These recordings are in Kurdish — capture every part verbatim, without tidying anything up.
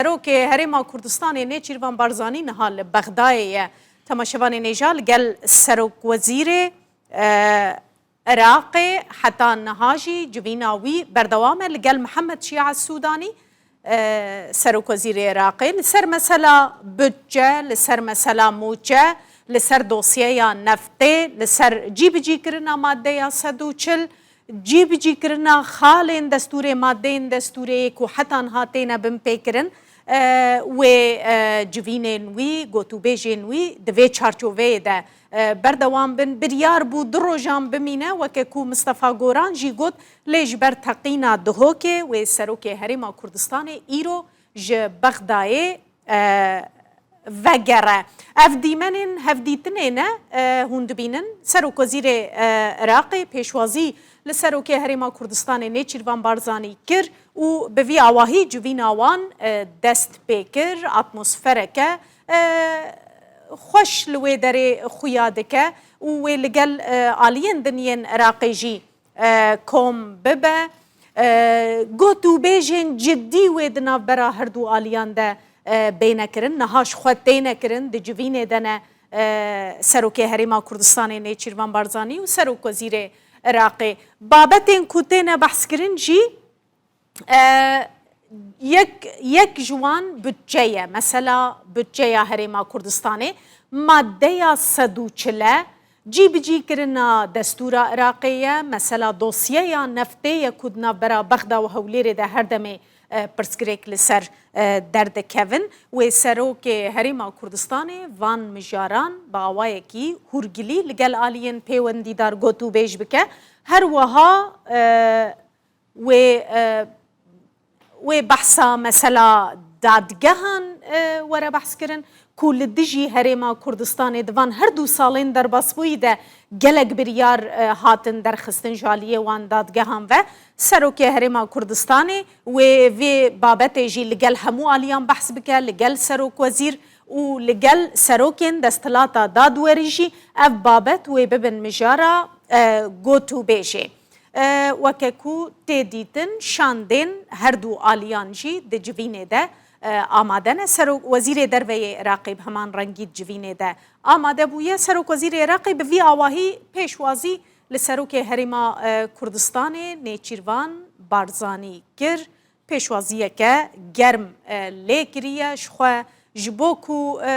Serokê Herêma Kurdistanê Nêçîrvan Barzanî niha li Bexdayê ye. Temaşevanên hêja, li gel Serokwezîrê, e, Iraqê heta niha jî civîna wî berdewam e li gel Mihemed Şia Sûdanî, e, Serokwezîrê Iraqê, li ser mesela budce, li ser mesela mûçe, li ser dosyeya neftê, li ser cîbicîkirina maddeya sed û çil, cîbicîkirina xalên destûrê, madeyên destûrê yê ku heta niha têne binpêkirin, e, wê, e, civînên wî, gotûbêjên wî di vê çarçoveyê de, e, berdewam bin. Biryar bû du rojan bimîne, weke ku Mistefa Goran jî got, lê ji ber teqîna Duhokê wê Serokê Herêma Kurdistanê îro ji Bexdayê, e, vegere. Ev dîmenên hevdîtinê ne, e, hûn dibînin. Serokwezîrê, e, Iraqê pêşwazî li Serokê Herêma Kurdistanê Nêçîrvan Barzanî kir û bi vî awahî civîna wan, e, dest pê kir. Atmosfereke, e, xweş li wê derê xuya dike û wê li gel, e, aliyên din yên Iraqê jî e, kom bibe. E, gotûbêjên cidî wê di navbera her du aliyan de, e, bêne kirin. Niha ji xwe têne kirin, di civînê de ne, e, Serokê Herêma Kurdistanê Nêçîrvan Barzanî û Serokwezîrê Iraqê. Babetên ku têne behskirin jî, e, yek, yek ji wan budce ye. Mesela budceya Herêma Kurdistanê, maddeya sed û çil e, cîbicîkirina destûra Iraqê ye. Mesela dosyeya neftê ye ku di navbera Bexda û Hewlêrê de her demê, e, pirsgirêk li ser, e, derdikevin. Wê Serokê Herêma Kurdistanê van mijaran bi awayekî hûrgilî li gel aliyên pêwendîdar gotûbêj bike. Her wiha, e, wê, e, wê behsa mesela dadgehan, e, were behs kirin ku li dijî Herêma Kurdistanê di van her du salên derbasbûyî de gelek biryar, e, hatin derxistin ji aliyê wan dadgehan ve. Serokê Herêma Kurdistanê wê vê babetê jî li gel hemû aliyan behs bike, li gel serokwezîr û li gel serokên desthilata dadwerî jî ev babet wê bibin mijara, e, gotûbêjê. E, weke ku tê dîtin, şandên her du aliyan jî di civînê de, e, amade ne. Serok, Wezîrê Derve yê Iraqê bi heman rengî di civînê de amade bûye. Serokwezîrê Iraqê bi vî awahî pêşwazî li Serokê Herêma, e, Kurdistanê Nêçîrvan Barzanî kir. Pêşwaziyeke germ, e, lê kiriye ji xwe, ji bo ku, e,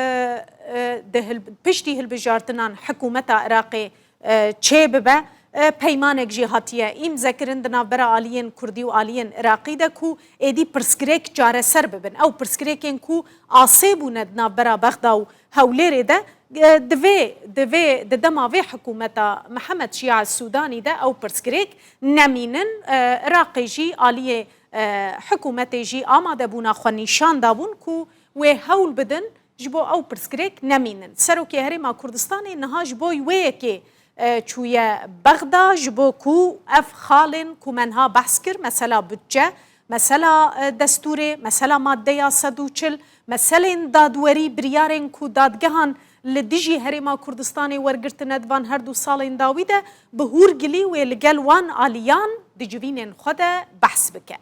e, di hilb-, piştî hilbijartinan hikûmeta Iraqê, e, çêbibe. E, peymanek jî hatiye îmzekirin di navbera aliyên Kurdî û aliyên Iraqî de ku êdî pirsgirêk çareser bibin. Ew pirsgirêkên ku asê bûne di navbera Bexda û Hewlêrê de, e, divê, divê di dema vê hikûmeta Mihemed Şia Sûdanî de ew pirsgirêk nemînin. E, Iraqê jî aliyê, e, hikûmetê jî amadebûna xwe nîşan dabûn ku wê hewl bidin ji bo ew pirsgirêk nemînin. Serokê Herêma Kurdistanê niha ji bo wê yekê, e, çûye Bexda, ji bo ku ev xalên ku me niha behs kir, mesela budce, mesela, e, destûrê, mesela maddeya sed û çil, meselên dadwerî, biryarên ku dadgehan li dijî Herêma Kurdistanê wergirtine di van her du salên dawî de, bi hûrgilî wê li gel wan aliyan di civînên xwe de behs bike.